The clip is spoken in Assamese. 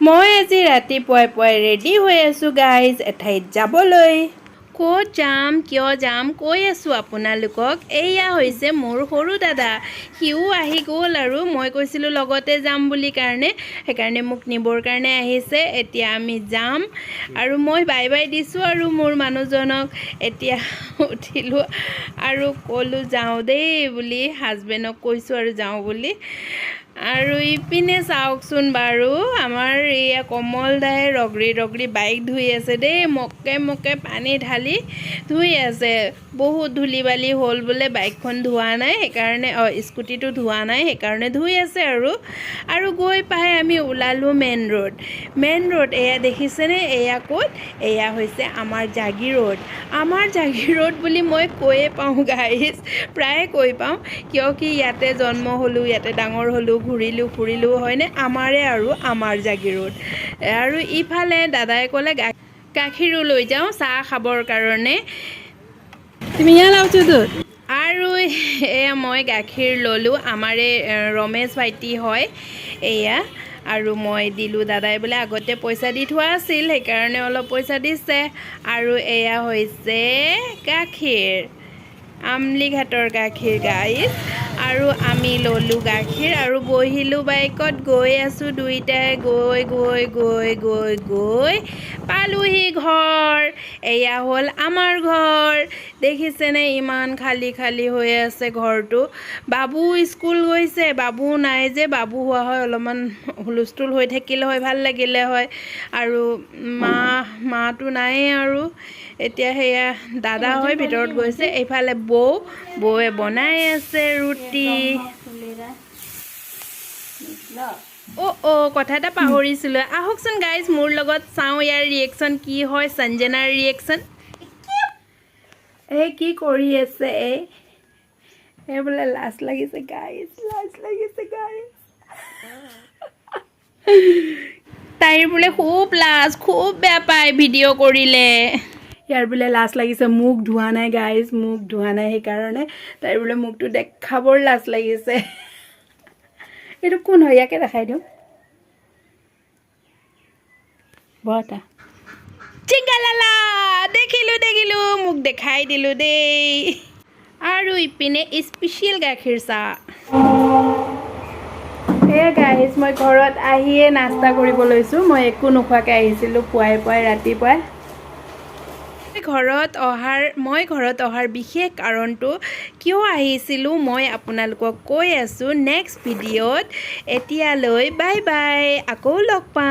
মই আজি ৰাতিপুৱাই পুৱাই ৰেডি হৈ আছোঁ গাইজ, এঠাইত যাবলৈ। ক'ত যাম, কিয় যাম কৈ আছোঁ আপোনালোকক। এয়া হৈছে মোৰ সৰু দাদা, সিও আহি গ'ল আৰু মই কৈছিলোঁ লগতে যাম বুলি কাৰণে, সেইকাৰণে মোক নিবৰ কাৰণে আহিছে। এতিয়া আমি যাম আৰু মই বাই বাই দিছোঁ আৰু মোৰ মানুহজনক। এতিয়া উঠিলোঁ আৰু ক'লোঁ যাওঁ দেই বুলি, হাজবেণ্ডক কৈছোঁ আৰু যাওঁ বুলি। আৰু ইপিনে চাওকচোন বাৰু, আমাৰ এয়া কমল দাই ৰগৰি ৰগৰি বাইক ধুই আছে দেই, মকে মকে পানী ঢালি ধুই আছে। বহুত ধূলি বালি হ'ল বোলে, বাইকখন ধোৱা নাই সেইকাৰণে, স্কুটিটো ধোৱা নাই সেইকাৰণে ধুই আছে। আৰু আৰু গৈ পাই আমি ওলালোঁ মেইন ৰোড। মেইন ৰোড এয়া দেখিছেনে? এয়া ক'ত? এয়া হৈছে আমাৰ জাগিৰোড। আমাৰ জাগিৰোড বুলি মই কৈয়ে পাওঁ গাইজ, প্ৰায়ে কৈ পাওঁ, কিয় কি ইয়াতে জন্ম হ'লোঁ, ইয়াতে ডাঙৰ হ'লোঁ, ঘূৰিলোঁ ফুৰিলোঁ, হয়নে? আমাৰে আৰু আমাৰ জাগিৰোড। আৰু ইফালে দাদাই ক'লে গাখীৰো লৈ যাওঁ চাহ খাবৰ কাৰণে। তুমি ইয়াত লাওছো দুধ। আৰু এয়া মই গাখীৰ ল'লোঁ, আমাৰে ৰমেশ ভাইটি হয় এয়া। আৰু মই দিলোঁ, দাদাই বোলে আগতে পইচা দি থোৱা আছিল সেইকাৰণে অলপ পইচা দিছে। আৰু এয়া হৈছে গাখীৰ, আমলিঘাটৰ গাখীৰ গাইজ। আৰু আমি ল'লোঁ গাখীৰ আৰু বহিলোঁ বাইকত, গৈ আছোঁ দুইটাই, গৈ গৈ গৈ গৈ গৈ পালোহি ঘৰ। এয়া হ'ল আমাৰ ঘৰ, দেখিছেনে ইমান খালী খালী হৈ আছে ঘৰটো। বাবু স্কুল গৈছে, বাবু নাই যে, বাবু হোৱা হয় অলপমান হুলস্থুল হৈ থাকিলে হয়, ভাল লাগিলে হয়। আৰু মাটো নায়েই আৰু এতিয়া সেয়া দাদা হয় ভিতৰত গৈছে। এইফালে বৌৱে বনাই আছে ৰুটি। অ' অ' কথা এটা পাহৰিছিলোঁ, আহকচোন গাইজ মোৰ লগত, চাওঁ ইয়াৰ ৰিয়েকশ্যন কি হয়, সঞ্জনাৰ ৰিয়েকশ্যন। এই কি কৰি আছে এই? এই বোলে লাজ লাগিছে গাইজ, লাজ লাগিছে গাইজ। তাইৰ বোলে খুব লাজ, খুব বেয়া পায় ভিডিঅ' কৰিলে। ইয়াৰ বোলে লাজ লাগিছে, মুখ ধোৱা নাই গাইজ, মুখ ধোৱা নাই সেইকাৰণে তাইৰ বোলে মুখটো দেখাবৰ লাজ লাগিছে। এইটো কোন হয়? ইয়াকে দেখাই দিওঁ। বহতা চিংগালালা, দেখিলোঁ দেখিলোঁ, মোক দেখাই দিলোঁ দেই। আৰু ইপিনে স্পেচিয়েল গাখীৰ চাহ। এয়া গাইজ, মই ঘৰত আহিয়ে নাস্তা কৰিব লৈছোঁ। মই একো নোখোৱাকৈ আহিছিলোঁ পুৱাই পুৱাই ৰাতিপুৱাই। মই ঘৰত অহাৰ বিশেষ কাৰণটো কিয় আহিছিলোঁ মই আপোনালোকক কৈ আছোঁ নেক্সট ভিডিঅ'ত। এতিয়ালৈ বাই বাই, আকৌ লগ পাম।